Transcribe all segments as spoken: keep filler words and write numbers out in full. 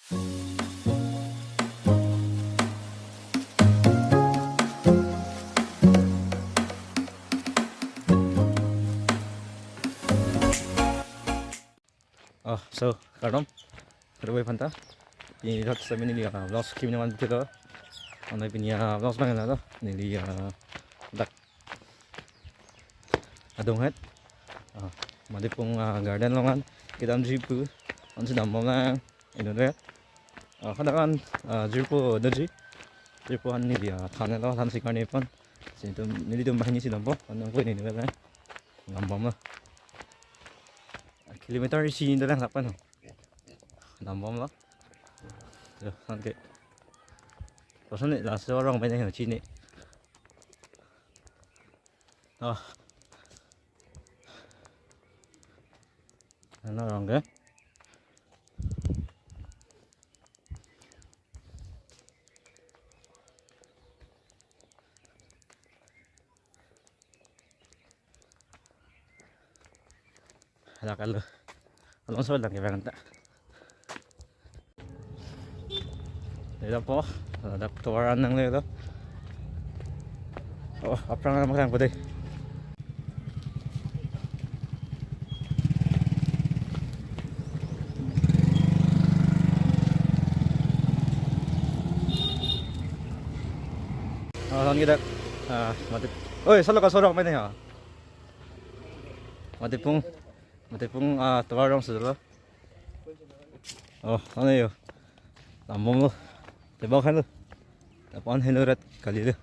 Oh, so, kardom. Kardom bai phanta. Pini thak sa pini neli, ah, vlogs kimi naman dito. Ano pini, ah, vlogs bang na to. Neli, ah, dak adung het. Ah, Madepung, ah, garden along an. Kedamji pu. Ansi dambom lang. Inut vet. Ah, hadak an, ah, jirpo doji. Jirpo an neli, ah, than lo, thansi karne pon. Si tum, nelitum banghini si dampo. An nang koi neli vet. Dambom lo. Kilometer isi dolang lapan. Dambom lo. Yo, oke. Koson ni laso arong banyak yang cini. Oh. Ano arong ke? Dak alo. Along so lang kevang ta. Dei lapu, dak tovar an nanglelo. Oh, aphrang alam kang pade. Oh, lagi dak. Ah, mati. Oi, salo ka sorok mene ha. Madepung, Madepung, ah, tovar arong si lo. Oh, ano yo. Dambom lo. Tebak helo. Lapu-an helo rat kali lo.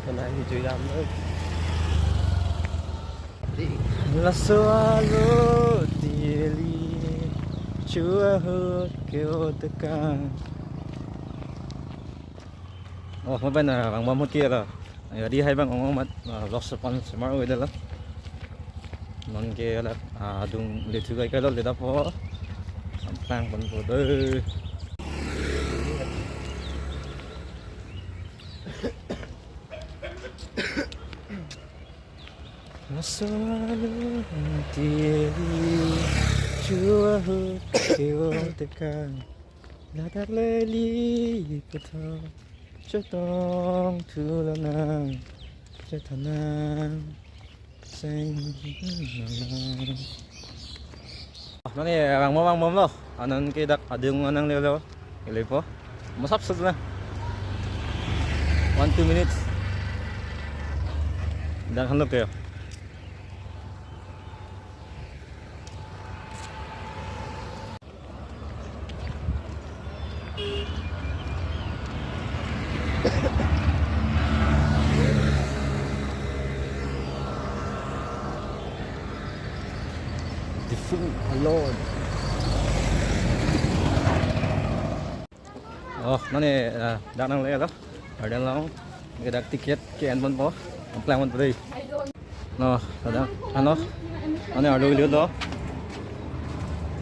Kana hijui dam lo. Laso alo tili chu ahut ke-o tekang. Oh, mapen na bang bam hut ke la. Ayo, di hai bang ong mat, ah, vlog sepan semar udah lah. Non ke la, ah, adung lethu kai kai lo le dapo. Amplang pon po dei. Laso alo tili chu ahut ke-o tekang. Ladak leli puthot chetong thu lonang, chethanang seng nang. Nani bang mo bang bom lo. Anan ke dak adung anang lelo. Kelepo. Masap sut na. One, two minutes. Dak han lo ke. Diphu alone. Oh, nani, ah, dak nanglelo. Garden along. Ke dak ticket ke-en ponpo. Amplang ponpo dei. No, dak, ano? Ano arlo lut lo?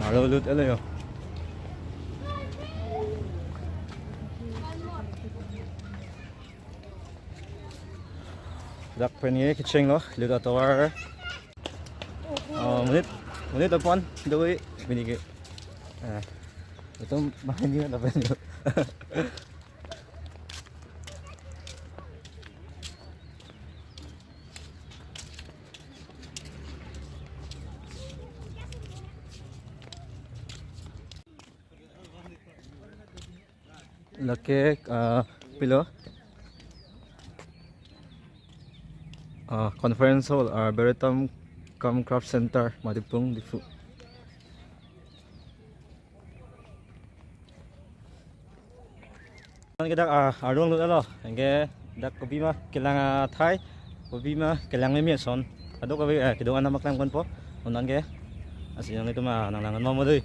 Arlo lut-et lo yo. Dak pen ye kecheng lo, lut atovar. Oh, monit, monit apon, doi, pini ke. Ah, itum banghini na pen yo. Lake, ah, pilo. Ah, conference hall, Arboretum cum Craft Center, Madepung, Diphu. Nang ke dak, ah, arlo lut lo. Anke dak kopi ma kelang athai, kopi ma kelang meme ason. Kadokave, eh, kedo-an amat lang ponpo. Nang ke asi nanglitum, ah, nang lang mo dei.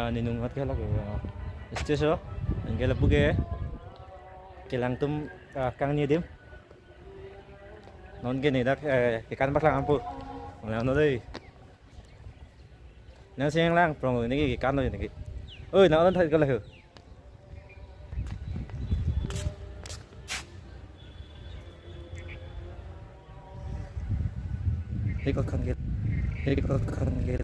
Ani nung hat ke lake, ah, stage o, anke lapu ke kelang atum, ah, kangni adim. Non ke ne dak, eh, kekan paklang ampo. Nang no dei. Nang sing lang prong ne ke kekan lo ne ke. Oi, nang non thai ke la ho. Heko kangkir. Heko kangkir.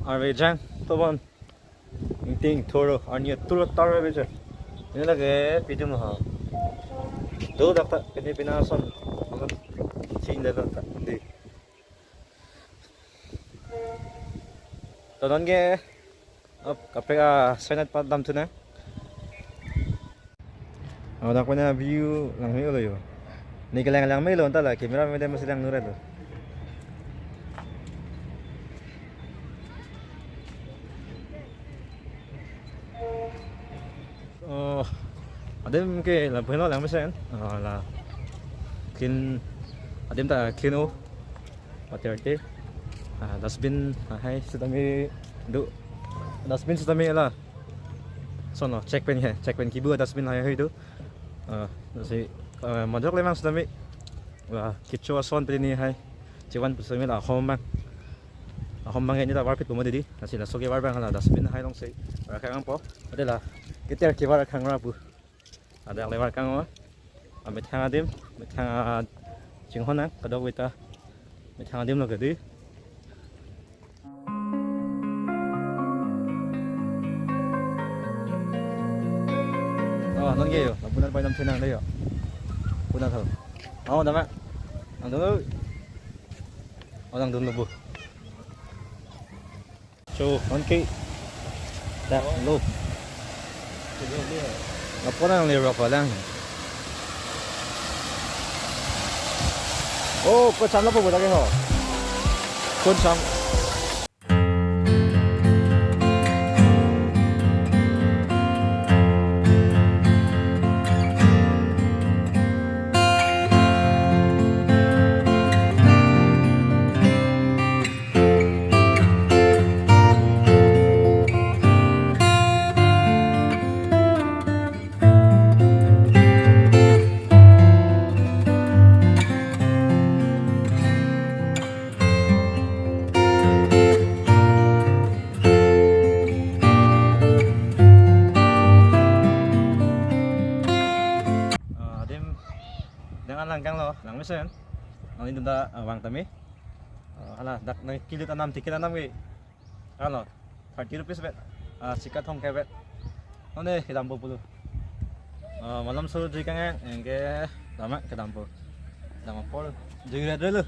Arve jang, tobon. Ingting thoro, arni thoro taro beje. Ini lake pidum ha. Do dak ta, pini pina son. Sing dak ta, di. To non ke, ap, kaprek asoinat padam thu nang. Oh, dak pen aview langme lo yo. Ne kelang langme lo, anta la camera mede masi lang nure lo. Oh, adim ke lapu henlo langmesen. Oh, la. Kin adim ta kin o. Water te. Ah, dustbin, ah, hai, sitame do. Dustbin sitame la. Son lo, check pen he, check pen kibu dustbin hai hai do. Ah, si, ah, majok le mang sitame. Wah, kecho ason pini hai. Chevan pu sitame la ahom mang. Ahom mang ini ta varpit puma didi. Nasi laso ke var bang la dustbin hai long se. Var kang po. Ade la. Keter ke var kang ra pu. Ada levar kang o. Amethang adim, methang a chinghon nang, kadokave ta methang adim lo ke di. Oh, non ke yo, lapu nat pai nam thenang de yo. Pu nat ho. Oh, dama. Nangdun lo. Oh, nangdun lo bu. So, non ke dak lo. Lapu nang le rock lang. Oh, ko cham lapu dak ke ho. Ko cham. Ah, adim, dang an lang kang lo, langmesen. Nang ini ta, ah, vang tame. Ah, hala, dak nang kilit anam, ticket anam ke. Alo, thirty rupees bet. Ah, sika thong ke bet. None kedam po pulo. Ah, malom suru jui kang, eh, ke dama kedam po. Dam apor jui red dulu.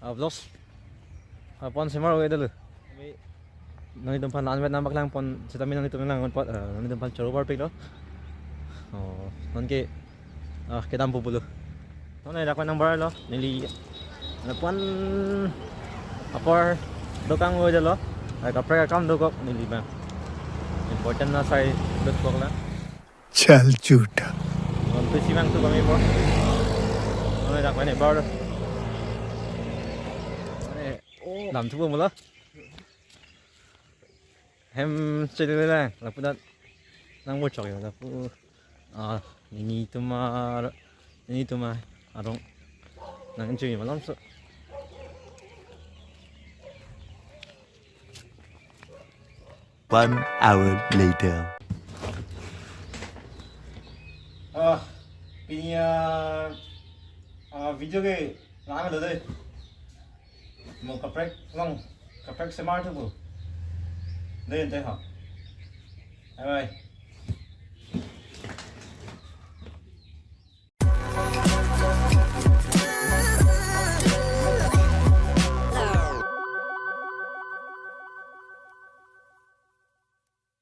Ah, vlogs. Ah, pon semar oke dulu. Nanglitum aphan anvet nang paklang pon sitame nanglitum lang pon, eh, nanglitum aphan choro bar pik lo. Oh, non ke, ah, kedam po pulo. Non dak nang bar lo, neli. Lapu-an apor dokang lo jalo. Ai kaprek akam dokok neli bang. Important na sai dokok la. Chal chuta. Nontu si bang tu kami po. Kami dak mane bar. Mane, oh, lam tu po mula. Hem chele le lang, lapu nat nang mo chok yo, lapu. Ah, nini tuma, nini tuma arong nang chui malom so. One hour later. Ah, pini, ah, ah, video ke lang lo dei. Mo kaprek long, kaprek semar tu bu. Dei ente ha. Bye bye.